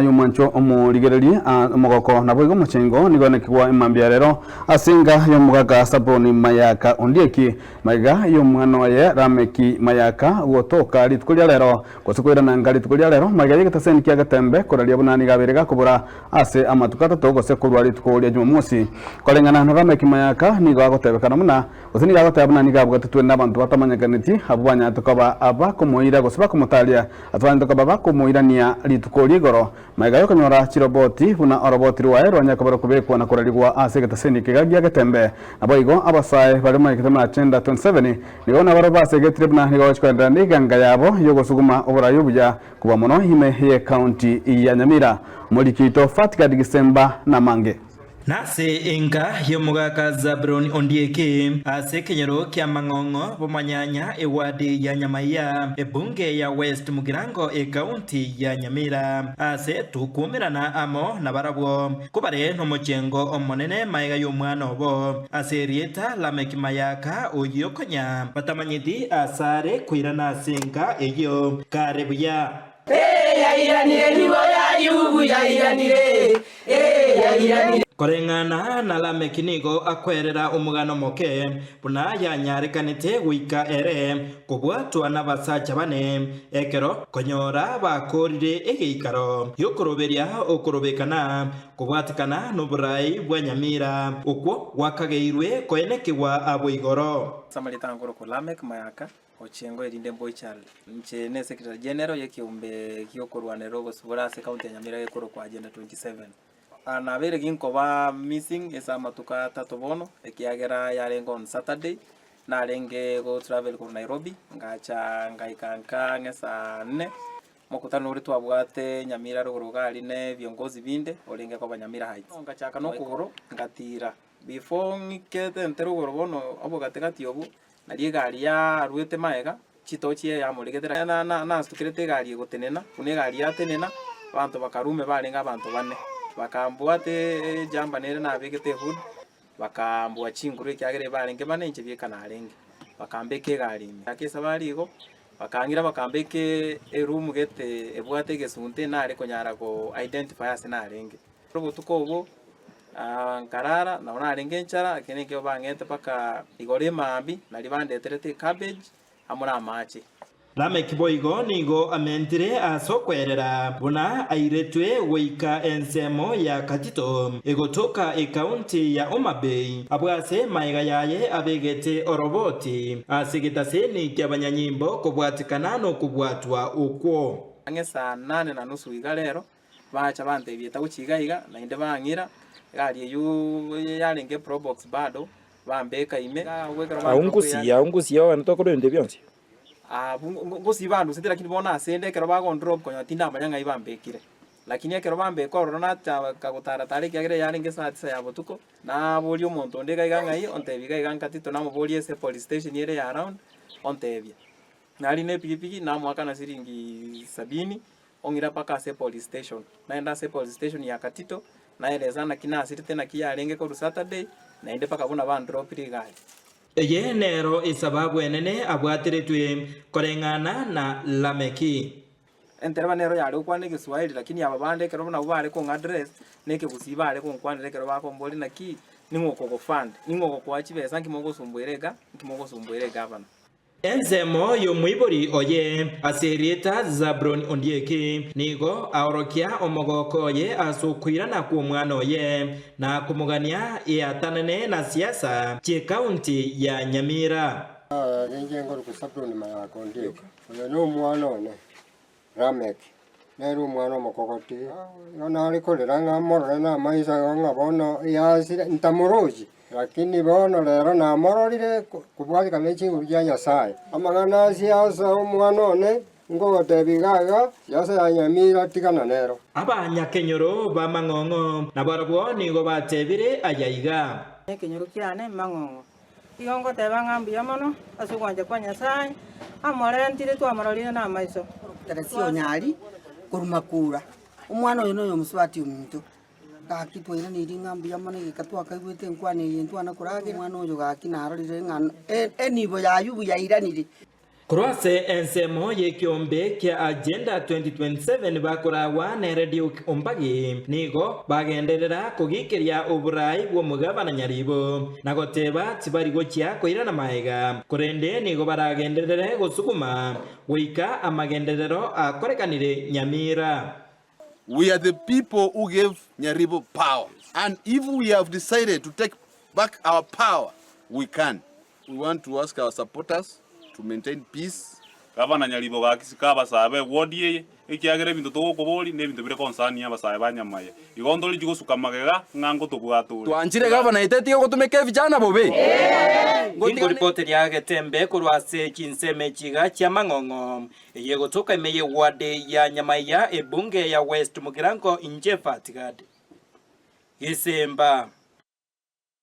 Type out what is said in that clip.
naye omwancho omorigereri omogoko naboigo omochengo nigo onekigwa emambia ya rero ase enga y'omogaka Sabuloni Mayaka Ondieki magega y'omwana oye Lameki Mayaka gotoka rituko ria rero gose koirana nka rituko ria rero magega y'egetaseni kia Getembe koraria buna nigo abeire gakobora ase amatuko atato gose korwa rituko ria Jumamosi. Koreng'ana na Lameki Mayaka nigo agotebekana buna Gose nigo agoteba buna nigo abwatetwe nabanto batamanyekaneti, abwo banyarete koba abakomoira gose bakomotaria, ase banyarete koba bakomoirania rituko ria igoro, magega y'okonyora chiroboti, buna oroboti rwaye rwanyare koba rokobekwa na korarigwa ase egetaseni kega gia Getembe. Naboigo abasae baria bamanyekete buna Agenda 27 nigo nabarabwo basegetire buna nigo bagochia koenderera negenga yabo y'ogosuguma oborai obuya kobua mono ime y'ecounty ya Nyamira. Omoriki oito Fatgard Gisemba namange. Nase enka y'omogaka Zabuloni Ondieki, ase ekenyoro ki'amang'ong'o b'omanyanya ewadi ya Nyamaiya, ebunge ya West Mugirango ekaunti ya Nyamira, ase tokwumerana amo nabarabwo, kobare nomochengo omonene magega y'omwana obo, ase erieta Lameki Mayaka, oyio konya batamanyeti asare koirana ase enka eyio kare buya. Ee, yairanire, nigo y'Ayubu yairanire, ee, yairanire. Koreng'ana na Lameki nigo akwerera omogano omoke, buna yanyarekanete goika ere kobwatwa nabasacha bane, ekero konyora bakoorire egeikaro gi'okoroberia okorobekana kobwatekana noborai bwa Nyamira, okwo gwakageirwe koenekigwa abwo igoro. Ase amarieta nkorokwa Lameck Mayaka. Ochengo erinde mboichande. Inche ne Secretary General y'ekeombe gi'okorwanerera obosibore ase ekaunti ya Nyamira gekorokwa Agenda 27. Nabeire ginkoba missing ase amatuko atato bono, ekiagera yarenge on Saturday, narenge go travel korwa Nairobi, ngacha ngaika nka ang'e saa nne, mokutano oria twabwate Nyamira rogoro iga aria ne viongozi binde, orenge koba Nyamira Heights. Ngachaka na okogoro, ngatira, before ng'ikete ntere rogoro bono obogatigati obwo, Nario egari yaruete magega, chitochi yamoregete, nasukerete egari egotenena, buna egari yatenena, abanto bakarume barenge abanto bane, bakambwata ejamba nere nabegete ehood, bakambua chinguru ekiagera ebarenge bane inche bieka narenge, bakambeka egari ime. Ake esabari igo, bakang'ira bakambeka eroom gete ebwate egesunte nare konyara ko identify ase narenge. Obotuko obwo nkarara, nabo narenge enchara, lakini ekero bang'ete mpaka igoro emambia, nario bandeterete ecabbage amo na amache. Lameki boigo nigo amentire ase okwerera buna airetwe goika ensemo ya Katito egotoka ekaunti ya Homa Bay abwo ase magega yaye abegete oroboti ase egetaseni ki'abanyanyimbo kobwatekana nokobwatwa okwo. Ang'e saa nane na nusu iga rero, Bacha bantebia eta gochia iga iga, naende bang'ira, egari eywo yarenge eprobox bado, bambeka ime. Agwo ngusia, agwo ngusia ogende tokore ebinto ebi bionsi. Abwo ngosii bandusete lakini bono asende ekero bagondrop konya tindamanya ng'ai bambekire. Lakini ekero bambeka ororo nachaka gotara tara ekiagera yarenge saa tisa ya botuko, naboria omonto onde iga iga ng'ai, ontebia iga iga nkatito, namoboria ase epolice station ere ya around, ontebia. Nari na epikipiki namoakana siringi sabini, ong'ira mpaka ase epolice station. Naenda ase epolice station ya Katito, naeleza naki nasirete naki yarenge korwa Saturday, naende mpaka buna bandropire iga aria. Eye nero esababu enene abwateretwe koreng'ana na Lameki. Entereba nero yare gokwana egeswahili lakini aba bande ekero nabwo bare kong'a address na ekegusii bare gonkwanera ekero bakomboria naki ning'o okogofund, ning'o ogokoa chibesa nki mogosumbuera ega, nki mogosumbuera egavana. Ensemo y'omoibori oye ase erieta Zabuloni Ondieki nigo aorokia omogooko oye ase okoirana kw'omwana oye na komogania eatanane na siasa chi'ekaunti ya Nyamira. Inche nkorokwa Zabuloni Mayaka Ondieki, oyo nomwana one Lameki, nere omwana omokogoti. Igo nare korera ng'a morore namaiso igo ng'a bono yasire ntamorochi, lakini bono rero namororire kobwatikana ne chinguru chia Nyasaye. Amang'ana a siasa omwana one, nkogotebia iga iga, siasa ya Nyamira tigana nero. Abanyakenyoro b'amang'ong'o nabarabwo nigo batebire aya iga. Ekenyoro kiane mang'ong'o. Igo ngoteba ng'a mbuya mono ase ogwancha kwa Nyasae, amorentire twamororire namaiso. Teresia Onyari korwa Makura, omwana oyo noyo omosubati ominto. Gaki twairaneirie ng'a mbuya mono egeka twakaigwete enkwana eye ntwana koragera, omwana oyo gaki narorire ng'a enibo ya Ayubu yairanire. Korwa ase ensemo y'ekeombe kia Agenda 2027 bakoragwa nere Duke Ombagi nigo bagenderera kogikeria oborai bw'omogabana Nyaribo na goteba tibari gochia koirana magega, korende nigo baragenderere gosuguma goika amagenderero akorekanire Nyamira. We are the people who gave Nyaribo power and if we have decided to take back our power, we can. We want to ask our supporters to maintain peace. Gavana Nyaribo gaki sika abasae be ward eye, ekiagera ebinto togokoboria nebinto bire concern abasae ba Nyamaye. Igo ntorichi gosuka magega ng'a ngotobwate ore. Twanchire gavana oito etige gotumeka ebichana bobe. Ingoripoteria agetembe korwa ase chinsemo echi iga chi'amang'ong'o, eye egotoka ime y'eward ya Nyamaiya, ebunge ya West Mugirango inche Fatigad Gisimba.